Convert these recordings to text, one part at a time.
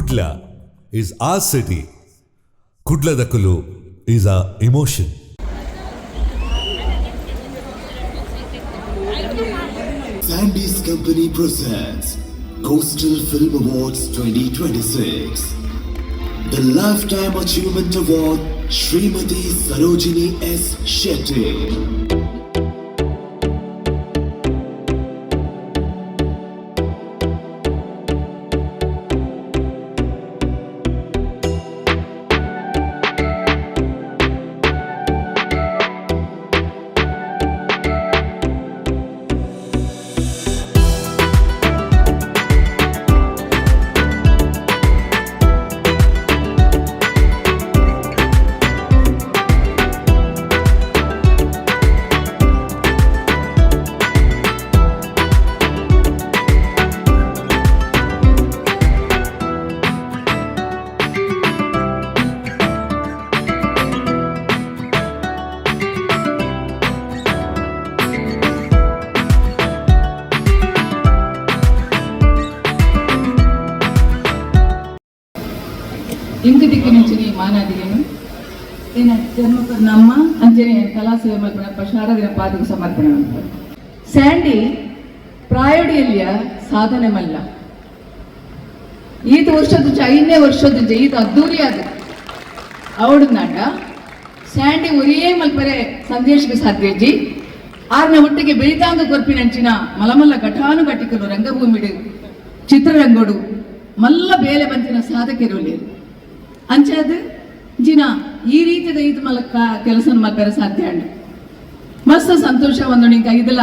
Kudla is our city. ಕುಡ್ಲದಕುಲು is our emotion. Sandy's Company presents Coastal Film Awards 2026. The Lifetime Achievement Award, Srimati Sarojini S. Shetty. ಇಂಕ ದಿಕ್ಕಿನಂಚಿನ ಮಾನಾದಿಗೆನು ಏನ ಜನ್ಮ ನಮ್ಮ ಅಂಚನೆ ಕಲಾ ಸೇವೆ ಮಲ್ಪುನ ಶಾರದಿನ ಪಾದకు ಸಮರ್ಪಣೆ ಮಾಡ್ತಾರೆ. ಸ್ಯಾಂಡಿ ಪ್ರಾಯೋಡಿಯಲ್ಲಿಯ ಸಾಧನೆ ಮಲ್ಲ. ಈತ ವರ್ಷದ 5ನೇ ವರ್ಷದ ಈತ ಅದ್ದೂರಿ ಅದು ಅವಡುನಾಂಡ ಸ್ಯಾಂಡಿ ಒರೇ ಮಲ್ಪರೆ ಸಂದೇಶಕ್ಕೆ ಸಾಧ್ಯಜ್ಜಿ. ಆರ್ನ ಒಟ್ಟಿಗೆ ಬೆಳಿತಾಂಗ ಕೊರ್ಪಿನಂಚಿನ ಮಲಮಲ್ಲ ಘಟಾನುಘಟಿಕರು ರಂಗಭೂಮಿಡು, ಚಿತ್ರರಂಗೋಡು ಮಲ್ಲ ಬೇಲೆ ಬಂತಿನ ಸಾಧಕರು ಅಂಚಾದ ಜಿನ ಈ ರೀತಿದ ಇದು ಮಲ್ಲ ಕೆಲಸ ಮಲ್ಪರೆ ಸಾಧ್ಯ ಅಂಡ್ ಮಸ್ತ್ ಸಂತೋಷ. ಒಂದು ನಿಂಕ ಇದೆಲ್ಲ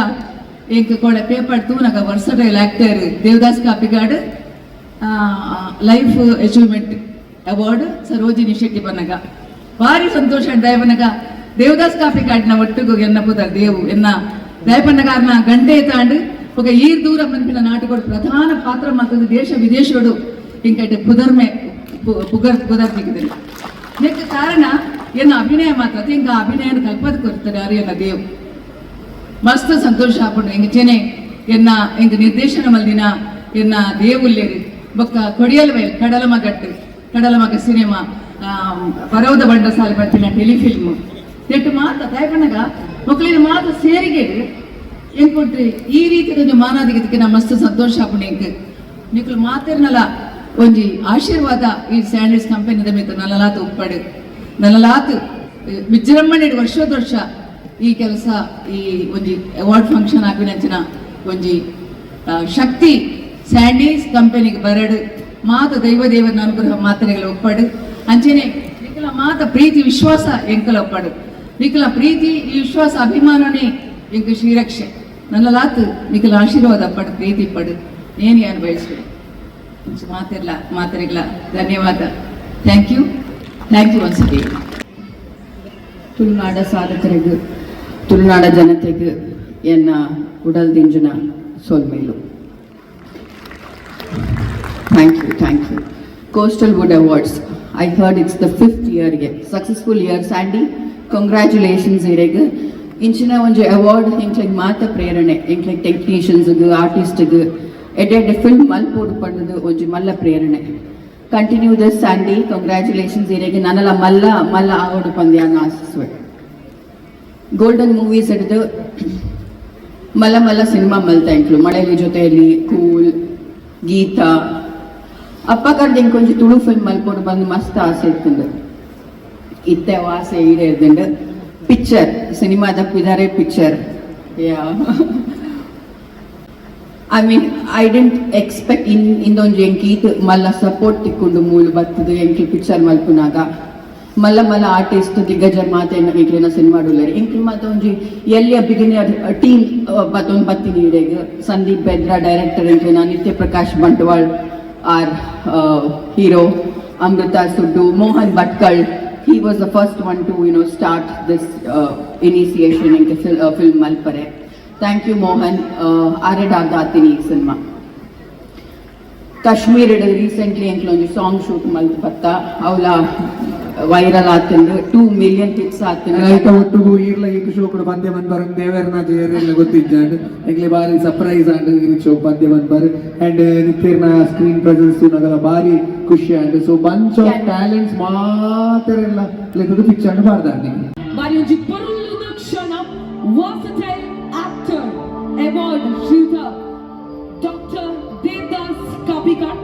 ಎಂಕ್ ಕೋಡೆ ಪೇಪರ್ ತೂನಗ versatile actor Devadas Kapikad life achievement award Sarojini Shetty ಬನ್ನಗ ಭಾರಿ ಸಂತೋಷ. ದಯಪನಗ ದೇವದಾಸ್ ಕಾಪಿಗಾಡಿನ ಒಟ್ಟಿಗೂ ಎನ್ನ ಪುದರ್ ದೇವು ಎನ್ನ ದಯಪನ್ನಗಾರನ ಗಂಟೆ ತಾಂಡು ఒక ಈರ್ ದೂರ ಮನ್ಪಿನ ನಾಟಕಡು ಪ್ರಧಾನ ಪಾತ್ರ ಮಲ್ತದ್ದು ದೇಶ ವಿದೇಶೋಡು ಇಂಕೈಟ್ ಪುದರ್ಮೆ ಪುಗರ್ ಪುದರ್ ತಿಕ್ಕಿದೆ. ನೆಕ್ ಕಾರಣ ಎನ್ನ ಅಭಿನಯ ಮಾತ್ರ. ಇಂಕ ಅಭಿನಯನ ಕಲ್ಪದ ಕೊಡ್ತಾರೆ ಅರಿ ಎನ್ನ ದೇವ್. ಮಸ್ತ್ ಸಂತೋಷ ಆಪುಂಡು. ಎಂಗ್ ಚೆನೆ ಎನ್ನ ಎಂಕ್ ನಿರ್ದೇಶನ ಮಲ್ದಿನ ಎನ್ನ ದೇವುಲ್ಲೇರು, ಬೊಕ್ಕ ಕೊಡಿಯಲ್ ಬೈಲ್ ಕಡಲಮಗಟ್ಟು, ಕಡಲಮಗ ಸಿನಿಮಾ, ಪರವದ ಬಂಡಸಾಲೆ ಬರ್ತಿನ ಟೆಲಿಫಿಲ್ಮ್ ನೆಟ್ಟು ಮಾತ ತಾಯ್ಪಣ್ಣಗ ಮಕ್ಕಳಿನ ಮಾತ ಸೇರಿಗೆ ಎಂಕೊಟ್ರಿ. ಈ ರೀತಿಯ ಒಂಜಿ ಮಾನಾದಿಗದಕ್ಕೆ ನಾ ಮಸ್ತ್ ಸಂತೋಷ ಆಪುಂಡು ಎಂಕ್. ನಿಕುಲು ಮಾತೆರ್ನಲ ಒಂಜಿ ಆಶೀರ್ವಾದ ಈ ಸ್ಯಾಂಡೀಸ್ ಕಂಪನಿದ ಮಿತ್ತ ನಲ್ಲಲಾತ್ ಉಪ್ಪಡು, ನಲ್ಲಲಾತ್ ವಿಜೃಂಭಣೆ ವರ್ಷದ ವರ್ಷ ಈ ಕೆಲಸ, ಈ ಒಂಜಿ ಅವಾರ್ಡ್ ಫಂಕ್ಷನ್ ಆಪಿನಂಚಿನ ಒಂಜಿ ಶಕ್ತಿ ಸ್ಯಾಂಡೀಸ್ ಕಂಪನಿಗೆ ಬರಡು. ಮಾತ ದೈವ ದೇವರ ಅನುಗ್ರಹ ಮಾತ್ರೆಗಳ ಒಪ್ಪಡು. ಅಂಚನೆ ನಿಕಲ ಮಾತ ಪ್ರೀತಿ ವಿಶ್ವಾಸ ಎಂಕಲ ಒಪ್ಪಡು. ನಿಕಲ ಪ್ರೀತಿ ವಿಶ್ವಾಸ ಅಭಿಮಾನನೇ ಎಂಕ ಶ್ರೀರಕ್ಷೆ. ನನ್ನಲಾತ್ ನಿಕಲ ಆಶೀರ್ವಾದ ಪಡು, ಪ್ರೀತಿ ಪಡು ನೇನು ಅನುಭವಿಸುವೆ. ಮಾತಿರ್ಲ ಮಾತರಿಗಳ ಧನ್ಯವಾದ. Thank you, thank you once again. ತುಳುನಾಡ ಸಾಧಕರಿಗೆ, ತುಳುನಾಡ ಜನತೆಗೆ ಎನ್ನ ಉಡಲ್ ದಿಂಜಿನ ಸೊಲ್ಮೆಲು. Thank you, thank you. Coastal Wood Awards, I heard it's the fifth ಇಯರ್ಗೆ, successful year. Sandy, congratulations ಇರೆಗ್. ಇಂಚಿನ ಒಂಜಿ ಅವಾರ್ಡ್ ಎಂಕ್ಲೆಗ್ ಮಾತ ಪ್ರೇರಣೆ. ಎಂಕ್ಲೆಗ್ ಟೆಕ್ನಿಷಿಯನ್ಸ್ಗ್, ಆರ್ಟಿಸ್ಟ್ಗ್ ಎಡ್ಡೆ ಎಡ್ಡೆ ಫಿಲ್ಮ್ ಮಲ್ಪೋಡು ಪಂಡದು ಒಂಜಿ ಮಲ್ಲ ಪ್ರೇರಣೆ. Continue this, Sandy. Congratulations ಇರೆಗ್. ನನಲ ಮಲ್ಲ ಮಲ್ಲ ಆವೋಡು ಪಂದ್ಯಾನ ಆಶಿಸುವೆ. ಗೋಲ್ಡನ್ ಮೂವೀಸ್ ಹಿಡಿದು ಮಲ್ಲ ಮಲ್ಲ ಸಿನಿಮಾ ಮಲ್ತ ಎಂಕ್ಲು. ಮಳೆಲಿ ಜೊತೆಯಲ್ಲಿ, ಕೂಲ್, ಗೀತಾ. ಅಪ್ಪ ಕರ್ದು ಇಂಕೊಂಜಿ ತುಳು ಫಿಲ್ಮ್ ಮಲ್ಪೋಡು ಬಂದು ಮಸ್ತ್ ಆಸೆ ಇತ್ತಂದು. ಇತ್ತೆ ಅವು ಆಸೆ ಈಡೇರ್ದುಂಡು. ಪಿಕ್ಚರ್, ಸಿನಿಮಾದ ಪಿದಾರೆ picture. I mean, I didn't expect in ಇಂದೊಂಜಿ ಎಂಕ್ ಈತ್ ಮಲ್ಲ ಸಪೋರ್ಟ್ ತಿಕ್ಕೊಂಡು ಮೂಲು ಬತ್ತದು. ಎಂಕ್ಲು ಪಿಕ್ಚರ್ ಮಲ್ಪುನಾಗ ಮಲ್ಲ ಮಲ್ಲ ಆರ್ಟಿಸ್ಟ್, ದಿಗ್ಗಜರ್ ಮಾತ ಎಂಕ್ಲೆನ ಸಿನಿಮಾ ಉಲ್ಲೆರ್. ಎಂಕ್ಲು ಮಾತ ಒಂಜಿ ಎಲ್ಲಿಯ ಬಿಗಿನರ್ ಟೀಮ್ ಬತ್ತೊಂದು ಬತ್ತಿನಿ ಇಡೆಗ್. ಸಂದೀಪ್ ಬೆದ್ರ ಡೈರೆಕ್ಟರ್ ಎಂಕ್ಲೆನ, ನಿತ್ಯ ಪ್ರಕಾಶ್ ಬಂಟ್ವಾಳ್ ಆರ್ ಹೀರೋ, ಅಮೃತ ಸುಡ್ಡು, Mohan Bhatkal. He was the first one to start this initiation into film ಮಲ್ಪರೆ. Thank you Mohan. ಆರೆಡ್ ಆತೀನಿ ಈ ಸಿನಿಮಾ. ಕಾಶ್ಮೀರ ರೀಸೆಂಟ್ಲಿ ಎಂಕ್ಲೊಂಜಿ ಸಾಂಗ್ ಶೂಟ್ ಮಲ್ತ್ ಬತ್ತ. ಅವಲ Viral ಆತಂದು 2 million hits ಆತಂದು. ಐತ ಒಟ್ಟುಗು ಈರ್ಲ ಈಕ್ ಶೋಕುಡು ಪದ್ಯ ಬಂದ್ಬಾರ ದೇವೆರ್ನ ಜೇರೆಲ್ಲ ಗೊತ್ತಿಜ್ಜಾಂಡ್ ಎಂಕ್ಲೆ ಬಾರಿ ಸರ್ಪ್ರೈಸ್ ಆಂಡ್ ಈರ್ ಶೋಕ್ ಪದ್ಯ ಬಂದ್ಬಾರ್ ಅಂಡ್ ನಿತ್ಯರ್ನ ಸ್ಕ್ರೀನ್ ಪ್ರೆಸೆನ್ಸ್ ನಗಲ ಬಾರಿ ಖುಷಿ and so bunch of talents ಮಾತೆರೆಲ್ಲ ಲೆಕ್ಕದ ಪಿಕ್ಚರ್ ಬಾರ್ದಾಂಡ್. ಬಾರಿ ಒಂಜಿ ಪೊರ್ಲುದ ಕ್ಷಣ. Versatile actor award ಶ್ರೀಯುತ doctor Devadas Kapikad.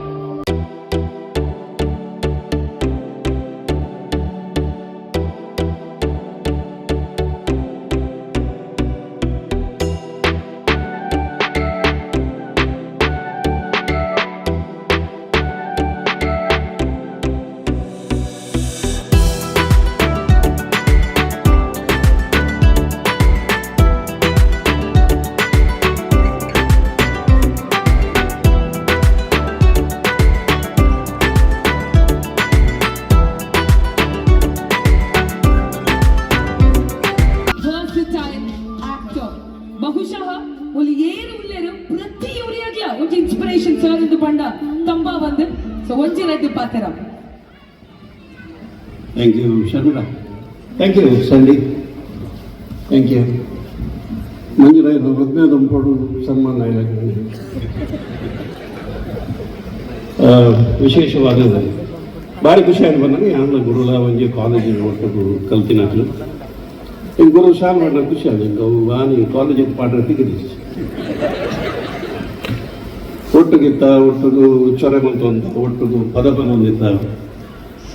Versatile actor. ಬಹುಶಃ ಒಲಿ ಏರು ಉಲ್ಲೇರು ಪ್ರತಿಯೊರಿಯಾಗ್ಲ ಒಂಜಿ ಇನ್ಸ್ಪಿರೇಷನ್ ಸರ್ ಇಂದು ಪಂಡ ತಂಬಾ ಬಂದು. ಸೊ ಒಂಜಿ ರಡ್ಡು ಪಾತೆರ. Thank you, Sharmila. Thank you, Sandy. Thank you. Manjula ಹೃದಯ ಸನ್ಮಾನ ಇಲಾಖೆ ವಿಶೇಷವಾದ ಭಾರಿ ಖುಷಿ ಆಗಿ ಬಂದಾಗ ಯಾನ ಗುರುಲ ಒಂಜಿ ಕಾಲೇಜ್ ಒಟ್ಟು ಕಲ್ತಿನಕ್ಲು. ಈಗ ಗುರು ಶಾಲೆ ಮಾಡೋ ಖುಷಿ ಆದ. ಅವು ಆನಿ ಕಾಲೇಜಿಗೆ ಪಾಠ ತಿಗಿದಿ ಒಟ್ಟುಗಿತ್ತ ಒಟ್ಟುಗು ಚೊರೆ ಬಂತು ಅಂತ ಒಟ್ಟುಗು ಪದ ಬಂದಿತ್ತ.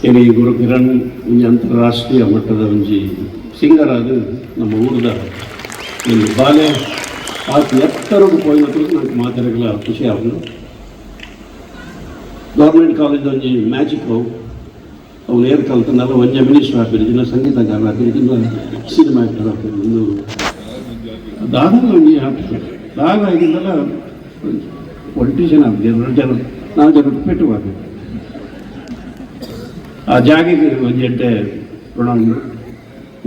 ಈಗ ಈ ಗುರು ಕಿರಣ್ ಒಂಜಿ ಅಂತಾರಾಷ್ಟ್ರೀಯ ಮಟ್ಟದ ಒಂಜಿ ಸಿಂಗರ್ ಅದು ನಮ್ಮ ಊರದ ಈ ಬಾಲೆ ಆತ ಎತ್ತರಕ್ಕೆ ಪೋಯಿನప్పుడు నాకు ಮಾತಾಡಗಲ ಖುಷಿ ಆಗುದು. ಗೌರ್ಮೆಂಟ್ ಕಾಲೇಜ್ ಒಂಜಿ ಮ್ಯಾಜಿಕ್ ಅವು ಅವು ನೇರ್ ಕಲ್ತನಲ್ಲ. ಒಂಜೆ ಮಿನಿಸ್ಟರ್ ಆಪಿರು, ಜಿಲ್ಲ ಸಂಗೀತಗಾರ ಆಪಿರು, ಜಿಲ್ಲ ಸಿನಿಮಾ ಆ್ಯಕ್ಟರ್ ಆಪಿರು. ಒಂದು ದಾದ ಒಂಜಿ ಆಪಿರು ದಾದ ಆಗಿದ್ದಲ್ಲ. ಪೊಲಿಟಿಷಿಯನ್ ಆಪಿರು ಜನ ನಾವು ಜನ ಪೆಟ್ಟು ಆಪಿರು. ಆ ಜಾಗೆಗೆ ಒಂಜಿ ಎಡ್ಡೆ ಪ್ರಣಾಮ.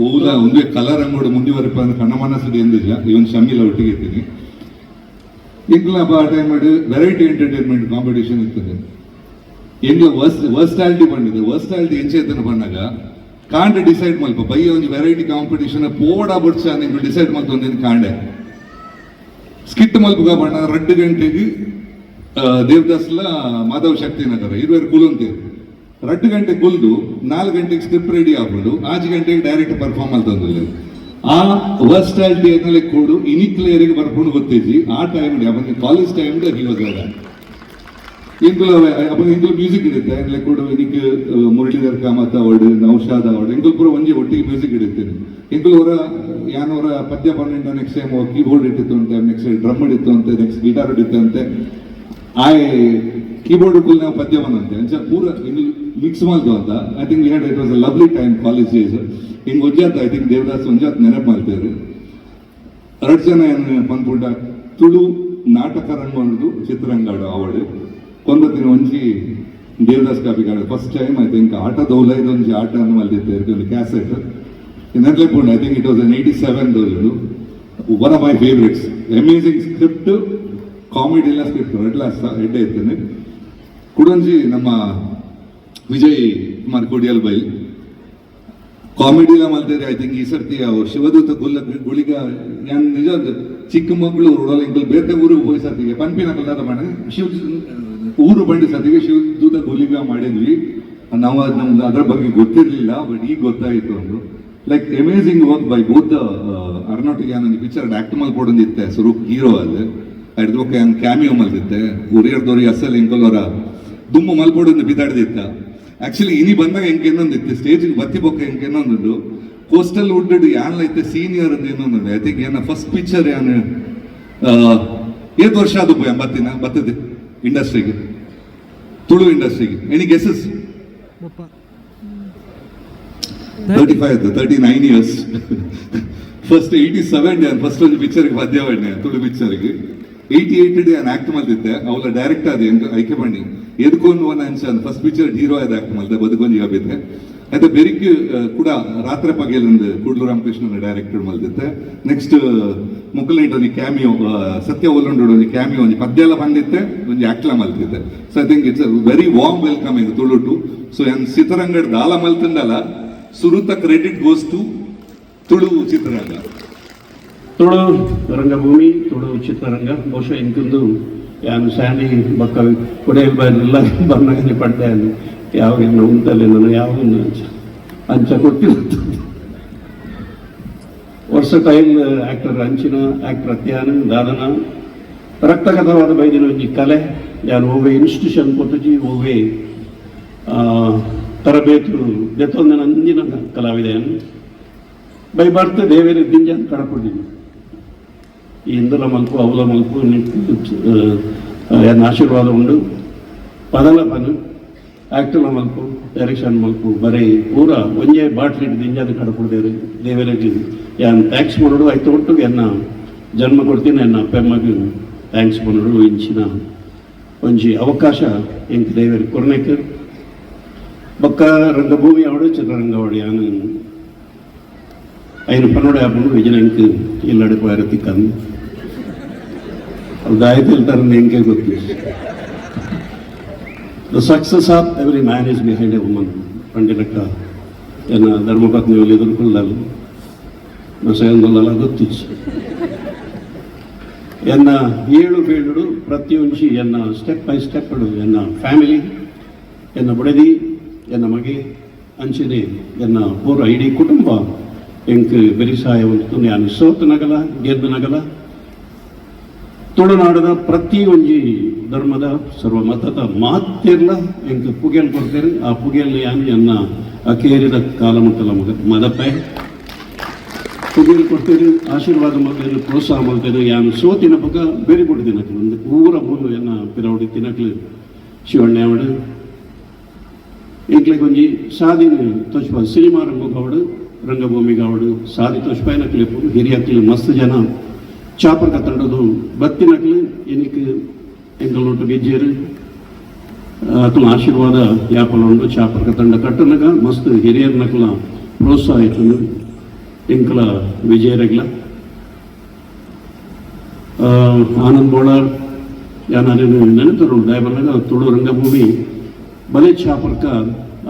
ಓಲ ಒಂದೇ ಕಲಾ ರಂಗೋಡು ಮುಂದುವರಿಪ ಕಣ್ಣ ಮನಸ್ಸು ಎಂದಿಲ್ಲ. ಇವನ್ ಶಮೀಲ ಒಟ್ಟಿಗೆ ಇದ್ದೀನಿ. ಎಂಗ್ಲ ಆ time variety entertainment competition ಇರ್ತದೆ. ಎಂಗ್ಲ ವರ್ಸ್ಟಾಲಿಟಿ ಬಂದಿದೆ. ವರ್ಸ್ಟಾಲಿಟಿ ಎಂಚೈತನ ಬಂದಾಗ ಕಾಂಡೆ ಡಿಸೈಡ್ ಮಲ್ಪ ಬಯ್ಯ ಒಂಜಿ ವೆರೈಟಿ ಕಾಂಪಿಟೇಷನ್ ಪೋಡ ಬುಡ್ಚ ಎಂಗ್ಲು ಡಿಸೈಡ್ ಮಲ್ತೊಂದಿನ. ಕಾಂಡೆ ಸ್ಕಿಟ್ ಮಲ್ಪುಗ ಬಣ್ಣ 2 ಗಂಟೆಗೆ ದೇವದಾಸ್ಲ ಮಾಧವ ಶಕ್ತಿ ನಗರ ಇರುವರು ಕುಲುಂತೇರು. 2 ಗಂಟೆ ಕುಲ್ದು 4 ಗಂಟೆಗೆ ಸ್ಕ್ರಿಪ್ಟ್ ರೆಡಿ ಆಗ್ಬಿಡು 5 ಗಂಟೆಗೆ ಡೈರೆಕ್ಟ್ ಪರ್ಫಾರ್ಮ್ ಅಂತಂದ್ರೆ ಆ ವರ್ಸ್ಟಾಲಿಟಿ ಅನ್ನಲೆ ಕೂಡು ಇನಿಕ್ಲೇರಿಗೆ ಬರ್ಕೊಂಡು ಗೊತ್ತಿದ್ವಿ. ಆ time college time he was. ಎಂಕುಲ ಅಪ್ಪ ಎಂಕುಲು ಮ್ಯೂಸಿಕ್ ಇಡುತ್ತೆ ಎಂಗ್ಲೆ ಕೂಡು. ಇನಿಕ್ ಮುರಳೀಧರ್ ಕಾಮತ್ ಅವಾರ್ಡ್, ನೌಶಾದ್ ಅವಾರ್ಡ್, ಎಂಕುಲು ಪೂರ ಒಂಜಿ ಒಟ್ಟಿಗೆ ಮ್ಯೂಸಿಕ್ ಇಡುತ್ತೇನೆ. ಎಂಕುಲು ಅವರ ಯಾನವರ ಪದ್ಯ ಪನ್ನೆಂಡ next time keyboard ಇಟ್ಟಿತ್ತು ಅಂತೆ, ನೆಕ್ಸ್ಟ್ ಡ್ರಮ್ ಹಿಡಿತು ಅಂತೆ, ನೆಕ್ಸ್ಟ್ ಗಿಟಾರ್ ಹಿಡಿತು ಅಂತೆ. ಆ ಕೀಬೋರ್ಡ್ ಕುಲ್ ನಾವು ಪದ್ಯ ಬಂದಂತೆ ಅಂಚ ಪೂರ ಇಂಗ್ಲಿ ಮಿಕ್ಸ್ ಮಾಡ್ದು ಅಂತ. I think we had it was a lovely time, college days. ಹಿಂಗೆ ಒಂಜಾತ್ I think Devdas ಒಂಜಾತ್ ನೆನಪು ಮಾಡ್ತೇವೆ. ಎರಡು ಜನ ಏನು ಪನ್ಪುಂಡ ತುಳು ನಾಟಕ ರಂಗ ಒಂದು ಚಿತ್ರರಂಗ ಅವಾರ್ಡ್ ಕೊಂದತ್ತಿನ ಒಂಜಿ Devadas Kapikad. First time I think ಆಟ ದೌಲ ಇದೊಂಜಿ ಆಟ ಅನ್ನು ಮಲ್ದಿತ್ತೆ ಒಂದು ಕ್ಯಾಸೆಟ್ ನೆನಪು. I think it was an 87 ದೌಲುಡು. One of my favourites. Amazing script, comedy ಎಲ್ಲ ಸ್ಕ್ರಿಪ್ಟ್ ರೆಡ್ ಎಡ್ಡೆ ಇರ್ತೇನೆ. ಕುಡೊಂಜಿ ನಮ್ಮ ವಿಜಯ್ ಕುಮಾರ್ ಕೊಡಿಯಲ್ ಬೈಲ್ ಕಾಮಿಡಿ ಎಲ್ಲ ಮಲ್ತೇರಿ. I think ಈ ಸರ್ತಿ ಅವು ಶಿವದೂತ ಗುಲ್ಲ ಗುಳಿಗ ಯಾನ್ ನಿಜ ಚಿಕ್ಕಮಗಳೂರು ಇಂಕುಲು ಬೇತೆ ಊರಿಗೆ ಹೋಗಿ ಸತಿಗೆ ಪನ್ಪಿನಕಲ್ ದಾದ ಪಂಡ ಶಿವ ಊರು ಬಂಡಿ ಸತಿಗೆ ಶಿವದೂತ ಗುಲಿಗ ಮಾಡಿದ್ವಿ ನಾವು. ಅದು ನಮ್ಗೆ ಅದ್ರ ಬಗ್ಗೆ ಗೊತ್ತಿರಲಿಲ್ಲ, ಬಟ್ ಈಗ ಗೊತ್ತಾಯಿತು. ಒಂದು like amazing work by both. ಅರ್ನಾಟಿಗೆ ಒಂದು ಪಿಕ್ಚರ್ ಆಕ್ಟ್ ಮಲ್ಪೊಡೊಂದಿತ್ತೆ ಸ್ವರೂಪ್ ಹೀರೋ. ಅದು ಅಡ್ದು ಬೊಕ್ಕ ಯಾನ್ ಕ್ಯಾಮಿಯೋ ಮಲ್ತಿತ್ತೆ. ಉರಿಯರ್ದವ್ರಿ ಅಸಲ್ ಎಂಕುಲವರ ದುಮ್ಮು ಮಲ್ಪೊಡೊಂದು ಬಿದಾಡ್ದಿತ್ತ. ಆಕ್ಚುಲಿ ಇನಿ ಬಂದಾಗ ಎಂಕ್ ಇನ್ನೊಂದಿತ್ತು, ಸ್ಟೇಜ್ ಬತ್ತಿ ಬೊಕ್ಕ ಎಂಕ್ ಇನ್ನೊಂದುಂಡು. ಕೋಸ್ಟಲ್ ವುಡ್ ಯಾನ್ಲ ಇತ್ತೆ ಸೀನಿಯರ್ ಅಂತ ಇನ್ನೊಂದುಂಡು. I think ಏನ ಫಸ್ಟ್ ಪಿಕ್ಚರ್ ಯಾನ್ ಏತ್ ವರ್ಷ ಅದು ಬತ್ತಿನ ಬತ್ತದೆ ಇಂಡಸ್ಟ್ರಿಗೆ, ತುಳು ಇಂಡಸ್ಟ್ರಿಗೆ? Any guesses? 35, 39 years. First 87 day first ಒಂದು ಪಿಕ್ಚರ್ಗೆ ಪದ್ಯ ಪಂಡೆ ತುಳು ಪಿಕ್ಚರ್ಗೆ. 88 ಡೇ ನಾನು ಆಕ್ಟ್ ಮಲ್ತಿದ್ದೆ. ಅವಳ ಡೈರೆಕ್ಟ್ ಅದೇ ಐಕೆ ಪಂಡಿ ಎದ್ಕೊಂದು ಒಂದು ಅಂಚ first picture hero ಆದ ಆಕ್ಟ್ ಮಲ್ತೆ ಬದುಕೊಂಜಿ ಆಬಿದ್ದೆ. అయితే ಬೆರಿಕ್ ಕೂಡ ರಾತ್ರಿ ಪಗೇಲಂದು ಕೂಡ್ಲು ರಾಮಕೃಷ್ಣನ ಡೈರೆಕ್ಟರ್ ಮಲ್ದಿತ್ತೆ. ನೆಕ್ಸ್ಟ್ ಮುಕ್ಕಲೈಟ್ ಒಂಜಿ ಕ್ಯಾಮಿಯೋ, ಸತ್ಯ ಒಲ್ಲುಂಡು ಒಂಜಿ ಕ್ಯಾಮಿಯೋ, ಒಂಜಿ ಪದ್ಯ ಎಲ್ಲ ಬಂದಿತ್ತೆ, ಒಂಜಿ ಆಕ್ಟ್ಲ ಮಲ್ತಿತ್ತೆ. So I think it's a very warm welcome ಇದು ತುಳುಟು. So ಯಾನ್ ಚಿತ್ರರಂಗಡ್ ದಾಲ ಮಲ್ತಂಡಲ ಸುರುತ credit goes to Tulu ಚಿತ್ರರಂಗ. ತುಳು ರಂಗಭೂಮಿ, ತುಳು ಚಿತ್ರರಂಗ. ಬಹುಶಃ ಇಂಕೊಂದು ಯಾನ್ ಸ್ಯಾಂಡಿ ಬೊಕ್ಕ ಕುಡೇಲ್ ಬಾಯಿಲ್ಲ ಬರ್ನಗನೆ ಪಡ್ಡೆ ಯಾವ ಇನ್ನು ಉಂತಲೆ ನಾನು ಯಾವ ಅಂಚ ಅಂಚ ಕೊಟ್ಟಿತ್ತು. ವರ್ಸಟೈಲ್ ಆಕ್ಟರ್, ಅಂಚಿನ ಆಕ್ಟರ್ ಅತ್ಯಾನ ದಾದನ ರಕ್ತಗತವಾದ ಬೈದಿನ ಒಂಜಿ ಕಲೆ. ಯಾನ್ ಒವ್ವೆ ಇನ್ಸ್ಟಿಟ್ಯೂಷನ್ ಕೊಟ್ಟುಜಿ, ಒವ್ವೆ ತರಬೇತು ದೆತ್ತೊಂದಿನ ಅಂದಿನ ಕಲಾವಿದೆಯನ್ನು. ಬೈ ಬರ್ತ್ ದೇವೇರು ದಿಂಜ ಕಡಪುಡಿನಿ. ಈ ಇಂದುಲ ಮಲ್ಪು, ಅವಲ ಮಲ್ಪು, ಎನ್ನ ಆಶೀರ್ವಾದ ಉಂಡು. ಪದಲ ಪನು, ಆಕ್ಟರ್ಲ ಮಲ್ಪು, ಡೈರೆಕ್ಷನ್ ಮಲ್ಪು, ಬರೀ ಪೂರ ಒಂಜೇ ಬಾಟ್ಲಿ ದಿಂಜಾದ ಕಡಪುಡ್ದೇರು. ದೇವರಿಗೆ ಯಾನ್ thanks ಮಾಡೋಡು. ಆಯ್ತು, ಒಟ್ಟು ಎನ್ನ ಜನ್ಮ ಕೊಡ್ತೀನಿ ಎನ್ನ ಅಪ್ಪಮ್ಮಗ್ thanks ಮಾಡೋಡು. ಇಂಚಿನ ಒಂಜಿ ಅವಕಾಶ ಎಂಕ್ ದೇವರಿಗೆ ಕೊರ್ನೆಕ್. ಬೊಕ್ಕ ರಂಗಭೂಮಿ ಅವಡು, ಚಿತ್ರರಂಗ ಅವಡು, ಯಾನು ಐನು ಪನ್ನೊಡೆ ಆಪುಂಡು. ವಿಜಯನ ಎಂಕ್ ಇಲ್ಲಡೆ ಪೋಯರ ತಿಕ್ಕಂದು ಅದು ದಾಯತಿಲ್ತಾರಂದು ಎಂಕೆ ಗೊತ್ತು. "The success of every man is behind a woman" ಪಂಡಿಲಕ್ಕ ಎನ್ನ ಧರ್ಮಪತ್ನಿ ಎದುರುಕೊಳ್ಳಲು ನಸೆಯೊಂದಲ್ಲ ಗೊತ್ತಿచ్చు. ಎನ್ನ ಏಳು ಬೀಳುಡು ಪ್ರತಿಯೊಂಜಿ ಎನ್ನ step by step ಎನ್ನ ಫ್ಯಾಮಿಲಿ, ಎನ್ನ ಬುಡದಿ, ಎನ್ನ ಮಗೆ, ಅಂಚನೆ ಎನ್ನ ಪೂರ ಇಡೀ ಕುಟುಂಬ ಎಂಕ್ ಬೆರಿಸಾಯ ಉಂಟು. ನಾನು ಸೋತು ನಗಲ, ಗೆದ್ದು ನಗಲ, ತುಳುನಾಡದ ಪ್ರತಿ ಒಂಜಿ ಧರ್ಮದ, ಸರ್ವ ಮತದ ಮಾತಿರ್ಲ ಎಂಕ್ ಪುಗೆಲ್ ಕೊಡ್ತೇನೆ. ಆ ಪುಗೆಲ್ ಯಾನ್ ಎನ್ನ ಅಕೇರಿದ ಕಾಲ ಮುಟ್ಟಲ ಮಗ ಮದಪ್ಪೆ. ಪುಗೆಲ್ ಕೊಡ್ತೇನೆ, ಆಶೀರ್ವಾದ ಮಲ್ತೇನೆ, ಪ್ರೋತ್ಸಾಹ ಮಲ್ತೇನೆ. ಯಾನು ಸೋತಿನ ಪಕ್ಕ ಬೇರೆ ಕೊಡ್ತೀನಿ. ಒಂದು ಪೂರ ಮೂಲು ಎನ್ನ ಪಿರವಡಿ ತಿನಕ್ಲು ಶಿವಣ್ಣ ಅವಡು ಎಂಕ್ಲೆಗ್ ಒಂಜಿ ಸಾದಿನ ತೋಚ್ಪ. ಸಿನಿಮಾ ರಂಗಗಾವಡು, ರಂಗಭೂಮಿಗಾವಡು ಸಾದಿ ತೋಚ್ಪಾಯಿನ ಕ್ಲಿಪ್ಪು. ಹಿರಿಯಕ್ಲು ಮಸ್ತ್ ಜನ ಚಾಪರ್ ತಂಡದು ಬತ್ತಿನಕ್ಲು ಎನಿಕ್ ಎಂಕಲ್ನೊಟ್ಟು ಗೆಜ್ಜೇರು. ಅಕ್ಲ ಆಶೀರ್ವಾದ ಯಾಪಲ ಉಂಡು. ಚಾಪರ್ಕ ತಂಡ ಕಟ್ಟನಗ ಮಸ್ತ್ ಹಿರಿಯರ್ನಕ್ಲ ಪ್ರೋತ್ಸಾಹ ಇತ್ತು ಎಂಕಲ ವಿಜಯರಗ್ಲ. ಆನಂದ್ ಬೋಳಾರ್ ಯಾನಾರೇನು ನೆನಪರು ದಯಬಲ್ಲಗ. ತುಳು ರಂಗಭೂಮಿ ಬಲೆ ಚಾಪರ್ಕ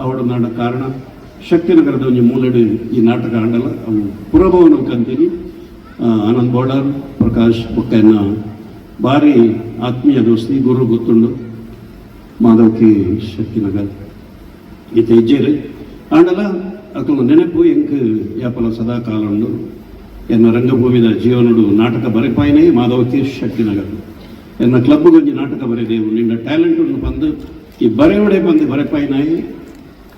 ಅವಡ ನಾಡ ಕಾರಣ ಶಕ್ತಿನಗರದ ಒಂಜಿ ಮೂಲೆಡು ಈ ನಾಟಕ ಆಂಡಲ ಅವು ಪುರಭವನ ಕಂತೀನಿ. ಆನಂದ್ ಬೋಳಾರ್, ಪ್ರಕಾಶ್ ಬೊಕ್ಕನ ಭಾರಿ ಆತ್ಮೀಯ ದೋಸ್ತಿ ಗುರು ಗೊತ್ತುಂಡು. ಮಾಧವ್ ಕೆ ಶಕ್ತಿನಗರ್ ಈತ ಇಜ್ಜೇರು. ಆಂಡಲ ಅಕುಲು ನೆನಪು ಎಂಕ್ ಯಾಪಲ ಸದಾ ಕಾಲ ಉಂಡು. ಎನ್ನ ರಂಗಭೂಮಿದ ಜೀವನಡು ನಾಟಕ ಬರೆಪಾಯಿನೇ ಮಾಧವ್ ಕೆ ಶಕ್ತಿನಗರ್. ಎನ್ನ ಕ್ಲಬ್ ಒಂಜಿ ನಾಟಕ ಬರೆದೇವು, ನಿನ್ನ ಟ್ಯಾಲೆಂಟ್ ಉಂಡು ಬಂದು ಈ ಬರೆಯೋಡೆ ಬಂದು ಬರೆಪಾಯಿನಾಯಿ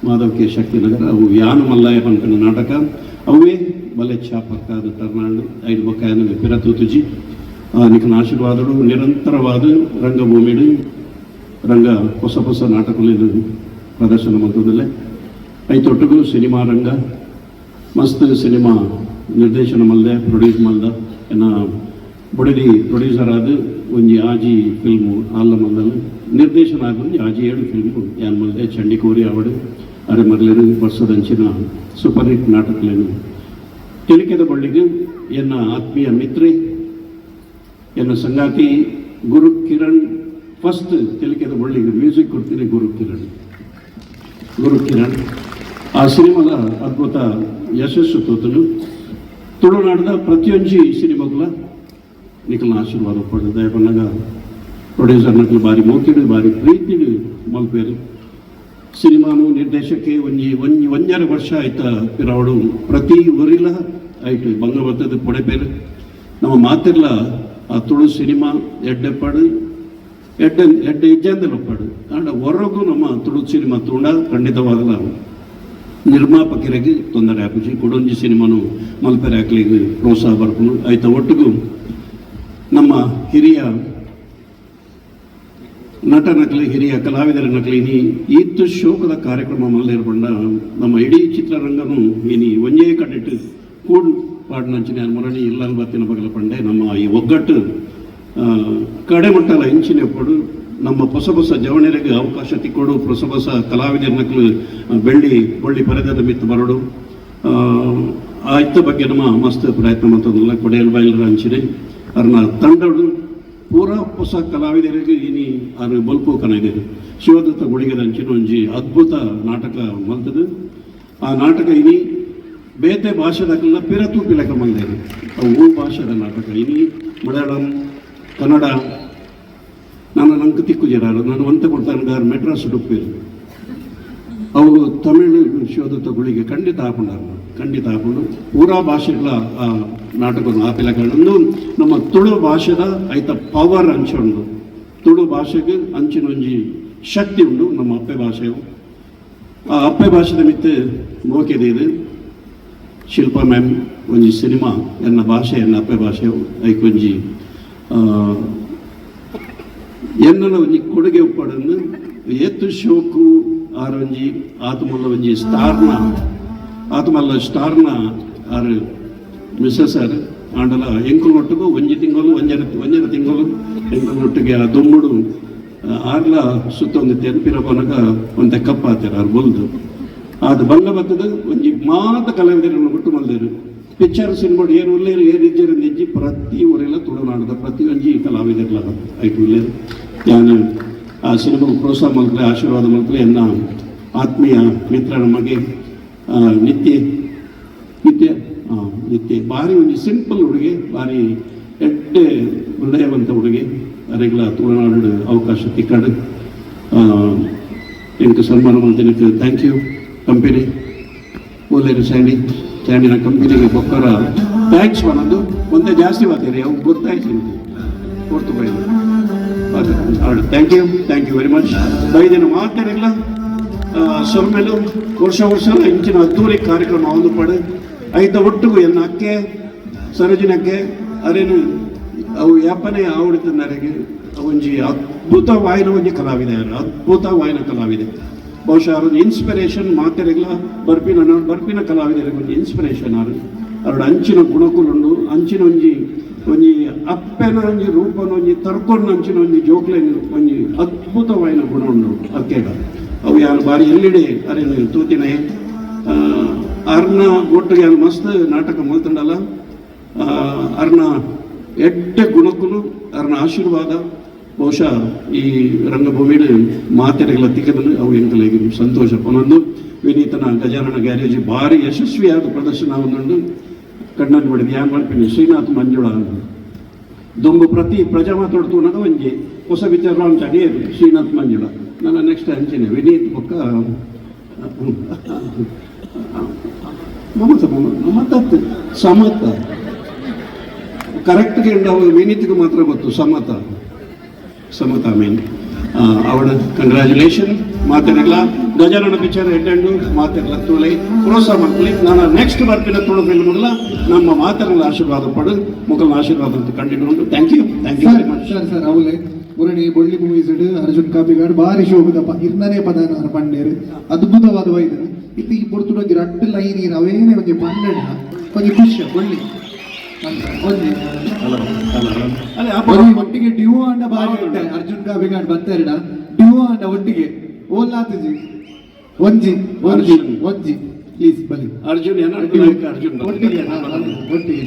ಮಾಧವ್ ಕೆ ಶಕ್ತಿನಗರ. ಅವು ಯಾನು ಮಲ್ಲಾಯ ಪನ್ಪಿನ ನಾಟಕ, ಅವೇ ಬಲೆ ಚಾಪಕ್ಕಾದ ಟರ್ನಾಂಡು ಐದು ಬೊಕ್ಕಾಯನ ಪಿರತೂತುಜಿ. ನಿಕನ ಆಶೀರ್ವಾದಡು ನಿರಂತರವಾದ ರಂಗಭೂಮಿಡು ರಂಗ ಹೊಸ ಹೊಸ ನಾಟಕಗಳು ಪ್ರದರ್ಶನ ಮಲ್ತದಲ್ಲೇ. ಐತೊಟ್ಟಿಗೂ ಸಿನಿಮಾ ರಂಗ ಮಸ್ತ್ ಸಿನಿಮಾ ನಿರ್ದೇಶನ ಮಲ್ದೆ, ಪ್ರೊಡ್ಯೂಸ್ ಮಲ್ದ. ಎನ್ನ ಬೊಡದಿ ಪ್ರೊಡ್ಯೂಸರ್ ಆದ ಒಂಜಿ ಆಜಿ ಫಿಲ್ಮು ಆಲ್ಲ ಮಲ್ದಲ್. ನಿರ್ದೇಶನ ಆದ ಒಂಜಿ ಆಜಿ ಏಳು ಫಿಲ್ಮು ಯಾನ್ ಮಲ್ದೆ. ಚಂಡಿಕೋರಿ ಅವಡು, ಅರೆ ಮರ್ಲೇರು ವರ್ಷದಂಚಿನ ಸೂಪರ್ ಹಿಟ್ ನಾಟಕಲೇನು. ತಿಳಿಕೆದ ಬಳ್ಳಿಗೆ ಎನ್ನ ಆತ್ಮೀಯ ಮಿತ್ರೆ, ಎನ್ನ ಸಂಗಾತಿ ಗುರು ಕಿರಣ್. ಫಸ್ಟ್ ತೆಲಿಕೆದ ಬಳ್ಳಿಗೆ ಮ್ಯೂಸಿಕ್ ಕೊಡ್ತೀನಿ ಗುರು ಕಿರಣ್. ಗುರು ಕಿರಣ್ ಆ ಸಿನಿಮಾದ ಅದ್ಭುತ ಯಶಸ್ಸು ತೋತನು. ತುಳುನಾಡದ ಪ್ರತಿಯೊಂಜಿ ಸಿನಿಮಾಗಳ ನಿಖಲ್ನ ಆಶೀರ್ವಾದ ಪಡೆದ. ದಯಪನ್ನಗ ಪ್ರೊಡ್ಯೂಸರ್ ನಕಲು ಬಾರಿ ಮೋಕಿಡು, ಬಾರಿ ಪ್ರೀತಿಡು ಮಲ್ಪೇರು. ಸಿನಿಮಾನು ನಿರ್ದೇಶಕ್ಕೆ ಒಂಜಿ ಒಂಜಿ ಒಂಜರೆ ವರ್ಷ ಆಯ್ತ ಪಿರಾವಡು ಪ್ರತಿ ಊರಿಲ ಆಯ್ತು ಬಂಗ ಬತ್ತದ ಪೊಡೆಪೇರು. ನಮ್ಮ ಮಾತಿರ್ಲ ಆ ತುಳು ಸಿನಿಮಾ ಎಡ್ಡೆಪ್ಪಾಡು, ಎಡ್ಡೆ ಎಡ್ಡೆ ಇಜ್ಜಂದೆಲೊಪ್ಪಾಡು. ಆಂಡ ಹೊರಗು ನಮ್ಮ ತುಳು ಸಿನಿಮಾ ತೂಂಡ ಖಂಡಿತವಾಗಲ ನಿರ್ಮಾಪಕರಿಗೆ ತೊಂದರೆ ಆಪುಜಿ. ಕೊಡೊಂಜಿ ಸಿನಿಮಾನು ಮಲ್ಪೆರೆ ಹಾಕ್ಲಿಗೆ ಪ್ರೋತ್ಸಾಹ ಬರ್ಪುನು. ಆಯ್ತ ಒಟ್ಟಿಗೂ ನಮ್ಮ ಹಿರಿಯ ನಟನಕ್ಲಿ, ಹಿರಿಯ ಕಲಾವಿದರ ನಕಲಿ ಇನಿ ಈತ್ ಶೋಕದ ಕಾರ್ಯಕ್ರಮ ಮಲ್ಲೇರ್ಪಂಡ ನಮ್ಮ ಇಡೀ ಚಿತ್ರರಂಗನು ಇನಿ ಒಂಜೇ ಕಡೆಟ್ ಕೂಡ್ ಪಾಡ್ನಂಚಿನ ಮುರಣಿ ಇಲ್ಲಲ್ ಬತ್ತಿನ ಬಗಲ ಪಂಡೆ. ನಮ್ಮ ಈ ಒಗ್ಗಟ್ಟು ಕಡೆ ಮಟ್ಟಲ ಇಂಚಿನ ಎಪ್ಪಡು. ನಮ್ಮ ಹೊಸ ಹೊಸ ಜವಣರಿಗೆ ಅವಕಾಶ ತಿಕ್ಕೊಡು, ಹೊಸ ಹೊಸ ಕಲಾವಿದರ ನಕಲು ಬೆಳ್ಳಿ ಬಳ್ಳಿ ಪರದದ ಮಿತ್ತು ಬರಡು. ಆ ಇತ್ತ ಬಗ್ಗೆ ನಮ್ಮ ಮಸ್ತ್ ಪ್ರಯತ್ನ ಮಂತದಲ್ಲ. ಕೊಡೆಯಲ್ ಬೈಲ್ ಅಂಚಿನೆ ಅರ್ನ ತಂಡಡು. ಪೂರ ಹೊಸ ಕಲಾವಿದರಿಗೆ ಇನಿ ಆರು ಬೊಲ್ಪು ಕನೈದೇರು. ಶಿವದತ್ತ ಗುಳಿಗದ ಅಂಚಿನ ಒಂಜಿ ಅದ್ಭುತ ನಾಟಕ ಮಲ್ತದು. ಆ ನಾಟಕ ಇನಿ ಬೇತೆ ಭಾಷೆದಕ್ಲೆನ ಪಿರ ತೂಪಿಲೆಕ ಮಲ್ದೇರು. ಅವು ಭಾಷೆದ ನಾಟಕ ಇನಿ ಮಲಯಾಳಂ, ಕನ್ನಡ ನಾನು ನಂಗೆ ತಿಕ್ಕು ಜರಾರು. ನಾನು ಒಂತೆ ಕೊಡ್ತಾನೆ ಮೆಡ್ರಾಸ್ ಡುಪ್ಪೇರು. ಅವು ತಮಿಳು ಶಿವದತ್ತ ಗುಳಿಗೆ ಖಂಡಿತ ಹಾಕೊಂಡಾರ, ಖಂಡಿತ ಹಾಕೊಂಡು ಪೂರಾ ಭಾಷೆಗಳ ಆ ನಾಟಕವನ್ನು ಆಪಿಲಕಂಡು ನಮ್ಮ ತುಳು ಭಾಷೆದ ಐತ ಪವರ್ ಅಂಚ ಉಂಡು. ತುಳು ಭಾಷೆಗೆ ಅಂಚಿನ ಒಂಜಿ ಶಕ್ತಿ ಉಂಡು. ನಮ್ಮ ಅಪ್ಪೆ ಭಾಷೆಯು, ಆ ಅಪ್ಪೆ ಭಾಷೆದ ಮಿತ್ತು ಮೋಕೆದ ಇದು ಶಿಲ್ಪಾ ಮ್ಯಾಮ್ ಒಂಜಿ ಸಿನಿಮಾ ಎನ್ನ ಭಾಷೆ ಎನ್ನ ಅಪ್ಪೆ ಭಾಷೆ ಐಕ್ ಒಂಜಿ ಎನ್ನಲ ಒಂಜಿ ಕೊಡುಗೆ ಉಪ್ಪಡನ್ನು ಏತು ಶೋಕು. ಆರೊಂಜಿ ಆತಮಲ್ಲ ಒಂಜಿ ಸ್ಟಾರ್ನ, ಆತಮಲ್ಲ ಸ್ಟಾರ್ನ ಆರು ಮಿಸ್ಸಸ್ ಆರ್ ಆಂಡಲ ಎಂಕುಲ್ ಒಟ್ಟುಗು ಒಂಜಿ ತಿಂಗಳು, ಒಂಜರ ಒಂಜರ ತಿಂಗಳು ಎಂಕುಲ್ ಒಟ್ಟಿಗೆ ಆ ದೊಮ್ಮುಡು ಆರ್ಲ ಸುತ್ತೊಂದು ಪಿರ ಪನಗ ಒಂತೆ ಕಪ್ಪಾತೇರು. ಆರು ಬೊಲ್ದು ಅದು ಬಂಗ ಬತ್ತದ. ಒಂಜಿ ಮಾತ ಕಲಾವಿದರನ್ನು ಬಿಟ್ಟು ಮಲ್ದೇರು. ಪಿಕ್ಚರ್ ಸಿನಿಮಾ ಏನು ಉಲ್ಲೇರು, ಏನು ಇಜ್ಜರು ನಿಜ್ಜಿ. ಪ್ರತಿ ಊರೆಲ್ಲ ತುಳುನಾಡದ ಪ್ರತಿ ಒಂಜಿ ಕಲಾವಿದರ್ಲ ಐಟು ಉಲ್ಲೇರು. ಯಾನು ಆ ಸಿನಿಮಾಗೆ ಪ್ರೋತ್ಸಾಹ ಮಲ್ಪಲೆ, ಆಶೀರ್ವಾದ ಮಲ್ಪಲೆ. ಎನ್ನ ಆತ್ಮೀಯ ಮಿತ್ರ ನಮಗೆ ನಿತ್ಯ ನಿತ್ಯ ನಿತ್ಯ ಭಾರಿ ಒಂಜಿ ಸಿಂಪಲ್ ಹುಡುಗಿ, ಭಾರಿ ಎಡ್ಡೆ ಹೃದಯವಂತ ಹುಡುಗಿ. ಅರೆಗ್ಲ ತುಳುನಾಡು ಅವಕಾಶ ತಿಕ್ಕಾಡು ಎಂಕ್ ಸನ್ಮಾನ ಮಲ್ತಿನಕ್ಕೆ thank you. Company ಓಲೇರು ಸ್ಯಾಂಡಿ, ಸ್ಯಾಂಡಿನ ಕಂಪನಿಗೆ ಬೊಕ್ಕರ thanks ಪನೊಂದು ಒಂದೇ ಜಾಸ್ತಿ ಮಾತಾಡಿ ಅವು ಗೊತ್ತಾಯ್ತು ಕೊಡ್ತು ಬೈದು. Thank you, thank you very much. ಬೈದಿನ ಮಾತಾಡಿಲ್ಲ ಸೊಲ್ಮೆಲು. ವರ್ಷ ವರ್ಷ ಇಂಚಿನ ಅದ್ದೂರಿ ಕಾರ್ಯಕ್ರಮ ಒಂದು ಪಡೆ ಐತ ಒಟ್ಟಿಗೂ ಎನ್ನ ಅಕ್ಕೆ ಸರೋಜಿನಕ್ಕೆ ಅರೇನು ಅವು ಯಾಪನೆ ಆವಡಿತನರೆಗೆ ಒಂಜಿ ಅದ್ಭುತ ವಾಯನ ಒಂಜಿ ಕಲಾವಿದೆ. ಅದ್ಭುತ ವಾಯನ ಕಲಾವಿದೆ. ಬಹುಶಃ ಅವರೊಂದು ಇನ್ಸ್ಪಿರೇಷನ್ ಮಾತೆರೆಗ್ಲ ಬರ್ಪಿನ ಬರ್ಪಿನ ಕಲಾವಿದರಿಗೆ ಒಂಜಿ ಇನ್ಸ್ಪಿರೇಷನ್ ಆರು. ಅವರ ಅಂಚಿನ ಗುಣಕುಲುಂಡು. ಅಂಚಿನ ಒಂಜಿ ಒಂಜಿ ಅಪ್ಪೆನ ಒಂಜಿ ರೂಪನ ಒಂಜಿ ತರ್ಕೊಂಡು ಅಂಚಿನ ಒಂಜಿ ಜೋಕ್ಲೆನ್ ಒಂಜಿ ಅದ್ಭುತವಾಯಿನ ಗುಣ ಉಂಡು ಅಕ್ಕೆಗ. ಅವು ಯಾರು ಬಾರಿ ಎಲ್ಲಿಡೆ ಅರೇನು ತೂತಿನ ಅರ್ನ ಒಟ್ಟಿಗೆ ಯಾರು ಮಸ್ತ್ ನಾಟಕ ಮಲ್ತಂಡಲ್ಲ. ಅರ್ನ ಎಡ್ಡೆ ಗುಣಕುಲು, ಅರ್ನ ಆಶೀರ್ವಾದ ಬಹುಶಃ ಈ ರಂಗಭೂಮಿಡು ಮಾತೆರೆಗಳ ತಿಕ್ಕದನ್ನು ಅವು ಎಂಕಲೆಗೆ ಸಂತೋಷ ಪನೊಂದು. ವಿನೀತನ ಗಜಾನನ ಗ್ಯಾರೇಜ್ ಭಾರಿ ಯಶಸ್ವಿಯಾದ ಪ್ರದರ್ಶನ ಒಂದುಂಡು. ಕಣ್ಣಲ್ಲಿ ಬಡಿದು ಯಾನ್ ಮಲ್ಪಿನಿ ಶ್ರೀನಾಥ್ ಮಂಜುಳ ದೊಂಬು ಪ್ರತಿ ಪ್ರಜಾ ಮಾತಾಡ್ತೂನಗ ಒಂಜಿ ಹೊಸ ವಿಚಾರ ಲಾಂಚ್ ಅಡಿಯೇ ಶ್ರೀನಾಥ್ ಮಂಜುಳ. ನನ್ನ ನೆಕ್ಸ್ಟ್ ಅಂಚಿನ ವಿನೀತ್ ಬೊಕ್ಕ ಮಮತ ಮಮತ ಸಮತ ಕರೆಕ್ಟ್ಗೆ ವಿನೀತ್ಗೆ ಮಾತ್ರ ಗೊತ್ತು. ಸಮತ ಸಮತ ಮೀನ್ ಅವಳ ಕಂಗ್ರ್ಯಾಚುಲೇಷನ್. ಮಾತಾಡಲ್ಲ ಗಜಾನನ ಪಿಕ್ಚರ್ ಎಡ್ಡೆಂಡು ಮಾತಾಡಲ್ಲ ತುಳಿ ಪ್ರೋತ್ಸಾಹ ಮಕ್ಕಳಿ. ನಾನು ನೆಕ್ಸ್ಟ್ ಬರ್ಪಿನ ತುಳು ಫಿಲ್ಮ್ಗಳ ನಮ್ಮ ಮಾತಾಡಲ್ಲ ಆಶೀರ್ವಾದ ಪಡು ಮುಖಲ ಆಶೀರ್ವಾದ ಅಂತ ಕಂಡಿಕೊಂಡು. Thank you, thank you very much. Sir, sir, ಅವಲೇ ಮುರಣಿ ಬೊಳ್ಳಿ ಮೂವೀಸ್ ಅರ್ಜುನ್ ಕಾಪಿಗಾಡ್ ಬಾರಿ ಶೋಭದಪ್ಪ ಇರ್ನನೇ ಪದನ ಪಂಡೇರು ಅದ್ಭುತವಾದ ವೈದ್ಯರು ಇತ್ತು. ಈ ಪೊರ್ತುಡು ಒಂಜಿ ರಡ್ಡ್ ಲೈನ್ ಇರ್ ಅವೇನೆ ಒಂಜಿ ಪಂಡೆಡ ಒಂಜಿ ಖುಷಿ ಬೊಳ್ಳಿ ಒಂಜಿ ಅಲ್ಲ. ಒಟ್ಟಿಗೆ ಡ್ಯೂ ಅಂಡ ಬಾರಿ ಉಂಟೆ. ಅರ್ಜುನ್ ಕಾಪಿಗಾಡ್ ಬತ್ತೆರಡ ಡ್ಯೂ ಅಂಡ ಒಟ್ಟಿಗೆ ಓಲಾತುಜಿ. ಒಂಜಿ ಒಂಜಿ ಒಂಜಿ ಪ್ಲೀಸ್ ಬಲಿ. ಅರ್ಜುನ್ ಏನ ಅರ್ಜುನ್. ಒಟ್ಟಿಗೆ, ಒಟ್ಟಿಗೆ.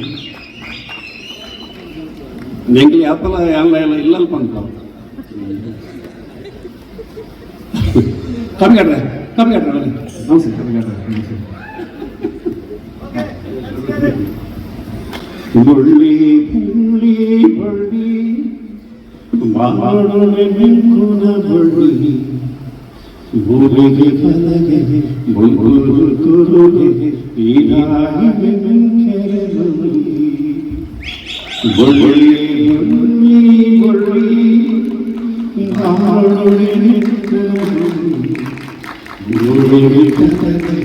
ಎಂಕ್ಲೆ ಯಾಪಲ ಯಾನ್ಲ ಎಲ್ಲ ಇಲ್ಲಲ್ ಪಂಪ ಕಮ್ಮಿಗಡ್ರೆ ಕಮ್ಮಿಗಡ್ರೆ. ನಮಸ್ತೆ ಕಪಿಗಾಡ್, ನಮಸ್ತೆ. ಬೊಳ್ಳಿ ಬೊಳ್ಳಿ ಬಳ್ಳಿ ಬಾಳುವೆ ಮಿಂಕುನ ಬಳ್ಳಿ ಭೂಮಿಗೆ ಬಲಗೆ ಬುಲ್ಬುಲ್ ಕುರುಗೆ ಈರಾಯಿ ಮಿಂಕೆರೆ ಬಳ್ಳಿ ಬೊಳ್ಳಿ ಬೊಳ್ಳಿ ಬೊಳ್ಳಿ ಬಾಳುವೆ ಮಿಂಕುನ ಬಳ್ಳಿ ಭೂಮಿಗೆ ಬಲಗೆ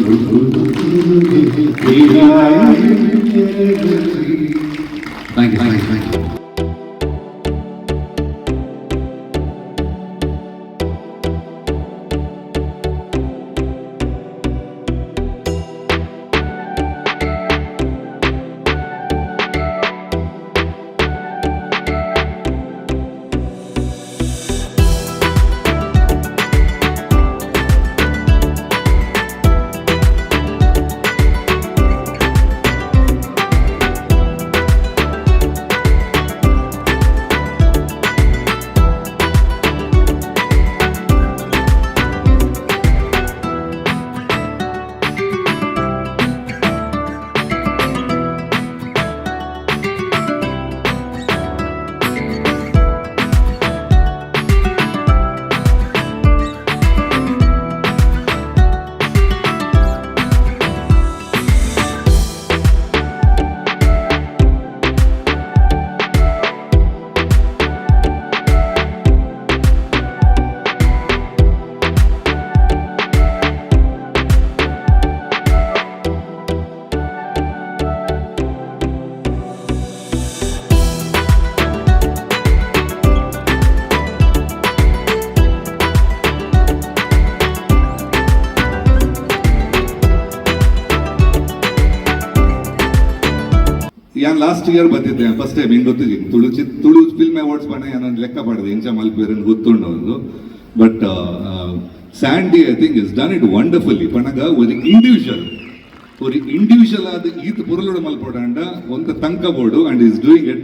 ಬುಲ್ಬುಲ್ ಕುರುಗೆ ಈರಾಯಿ ಮಿಂಕೆರೆ ಬಳ್ಳಿ. Thank you, thank you, thank you. Last year ಬತ್ತಿದ್ದೆ ಫಸ್ಟ್ ಟೈಮ್. ಹಿಂಗೆ ಗೊತ್ತಿದ್ದೀನಿ ತುಳು ತುಳು ಫಿಲ್ಮ್ ಅವಾರ್ಡ್ಸ್ ಬಣ್ಣ ನಾನು ಲೆಕ್ಕ ಪಡೆದೆ, ಇಂಚ ಮಲ್ಪೇರ್ ಗೊತ್ತುಂಡು ಒಂದು. But Sandy, I think, has done it wonderfully. ಪಣಗ ಒಂದು ಇಂಡಿವಿಜುವಲ್ ಆದ ಈತ್ ಪೊರುಲುಡು ಮಲ್ಪೊಡಂಡ ಒಂತ ತಂಕ ಬೋಡು, and he's doing it.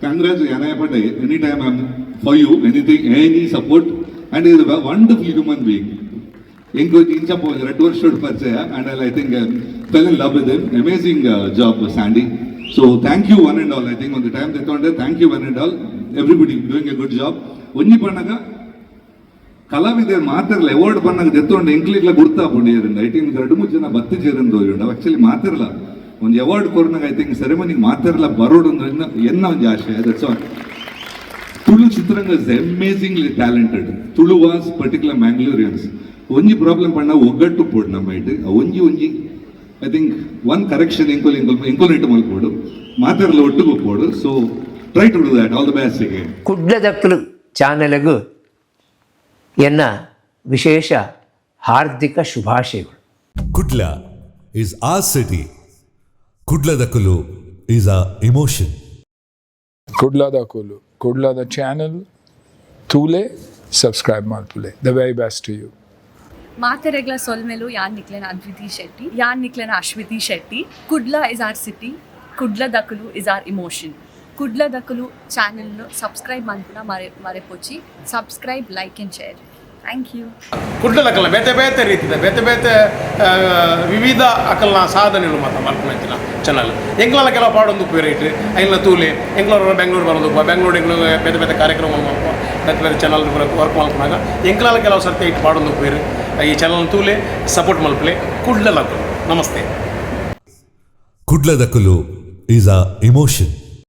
Congrats. ಏನಾಯ ಪಂಡ, any time I'm for you, anything, any support, and he's wonderful human being. ಎಂಕ್ ಇಂಚಪ್ಪ ಒಂಜಿ ರಡ್ಡ್ ವರ್ಷಡ್ ಪರಿಚಯ, and I think fell in love with him. Amazing job, Sandy. So thank you, one and all. I think ಒಂದು time ತೆಕ್ಕೊಂಡೆ. Thank you, one and all, everybody doing a good job. ಒಂಜಿ ಪಣ್ಣಗ ಕಲಾವಿದೆ ಮಾತಿರಲ್ಲ, award ಬನ್ನಾಗ ದೆತ್ತೊಂಡು ಎಂಕ್ಲಿಗ್ಲ ಗುರ್ತಾಪುಂಡು ಏರಿಂದ. I think ಎರಡು ಮೂರು ಜನ ಬತ್ತಿ ಜೇರಿಂದ ಹೋಗಿ. Actually ಮಾತಿರಲ್ಲ ಒಂದು award ಕೊರ್ನಾಗ, I think ಸೆರೆಮನಿಗೆ ಮಾತಿರಲ್ಲ ಬರೋಡು ಎನ್ನ ಒಂಜಿ ಆಶಯ. That's all. Tulu ಚಿತ್ರರಂಗ is amazingly talented. Tuluvas, particular Mangaloreans. ಒಂಜಿ ಪ್ರಾಬ್ಲಮ್ ಪಂಡ ಒಗ್ಗಟ್ಟು ಪೋಡು ನಮ್ಮ it. ಒಂಜಿ ಒಂಜಿ I think one correction ಎಂಕೊಲ್ ಎಂಕೊಲ್ ಎಂಕೊಲ್ ಇಟ್ಟು ಮಲ್ಪೋಡು, ಮಾತಾಡಲು ಒಟ್ಟಿಗೆ ಒಪ್ಪೋಡು. So try to do that. All the best again. ಕುಡ್ಲದಕ್ಕಲು ಚಾನೆಲ್ಗೂ ಎನ್ನ ವಿಶೇಷ ಹಾರ್ದಿಕ ಶುಭಾಶಯಗಳು. Kudla is our city. Kudladakulu is our emotion. ಕುಡ್ಲದಕುಲು, ಕುಡ್ಲದ ಚಾನಲ್ ತೂಲೆ, ಸಬ್ಸ್ಕ್ರೈಬ್ ಮಲ್ಪುಲೆ. The very best to you. ಮಾತೆರೆಗ್ಲ ಸೊಲ್ಮೆಲು. ಯಾನ್ ನಿಕ್ಲೆನ ಅದ್ವಿತಿ ಶೆಟ್ಟಿ, ಯಾನ್ ನಿಕ್ಲೆನ Ashwithi Shetty. Kudla is our city. ಕುಡ್ಲದಕುಲು is our emotion. ಕುಡ್ಲದಕುಲು channel subscribe ಮನ್ಪುನ ಮರೆ ಮರೆಪೊಚಿ. Subscribe, like and share. Thank you. ಕುಡ್ಲದಕಲ್ನ ಬೇತೆ ಬೇತೆ ರೀತಿದ ಬೇತೆ ಬೇತೆ ವಿವಿಧ ಅಕಲ್ನ ಸಾಧನೆಗಳು ಮಾತ್ರ ಮಲ್ಪುನಂಚಿನ ಚಾನಲ್. ಎಂಕ್ಲಲ ಕೆಲವು ಪಾಡೊಂದು ರೇಟ್ ಐನ್ಲ ತೂಲೆ. ಎಂಕ್ಲೂರು ಬೆಂಗಳೂರು ಬರೋದು, ಬೆಂಗಳೂರು ಎಂಕ್ಲು ಬೇತೆ ಬೇತೆ ಕಾರ್ಯಕ್ರಮ ಮಲ್ಪ, ಬೇತೆ ಬೇತೆ ಚಾನಲ್ ವರ್ಕ್ ಮಲ್ಪನಾಗ ಎಂಕ್ಲಲ ಕೆಲವು ಸರ್ತಿ ಇಟ್ಟು ಪಾಡೊಂದು ಪೇರು. ಈ ಚಾನಲ್ ತೂಲೆ, ಸಪೋರ್ಟ್ ಮಲ್ಪಲೆ. ಕುಡ್ಲದಕುಲು. ನಮಸ್ತೆ. Kudladakulu is our emotion.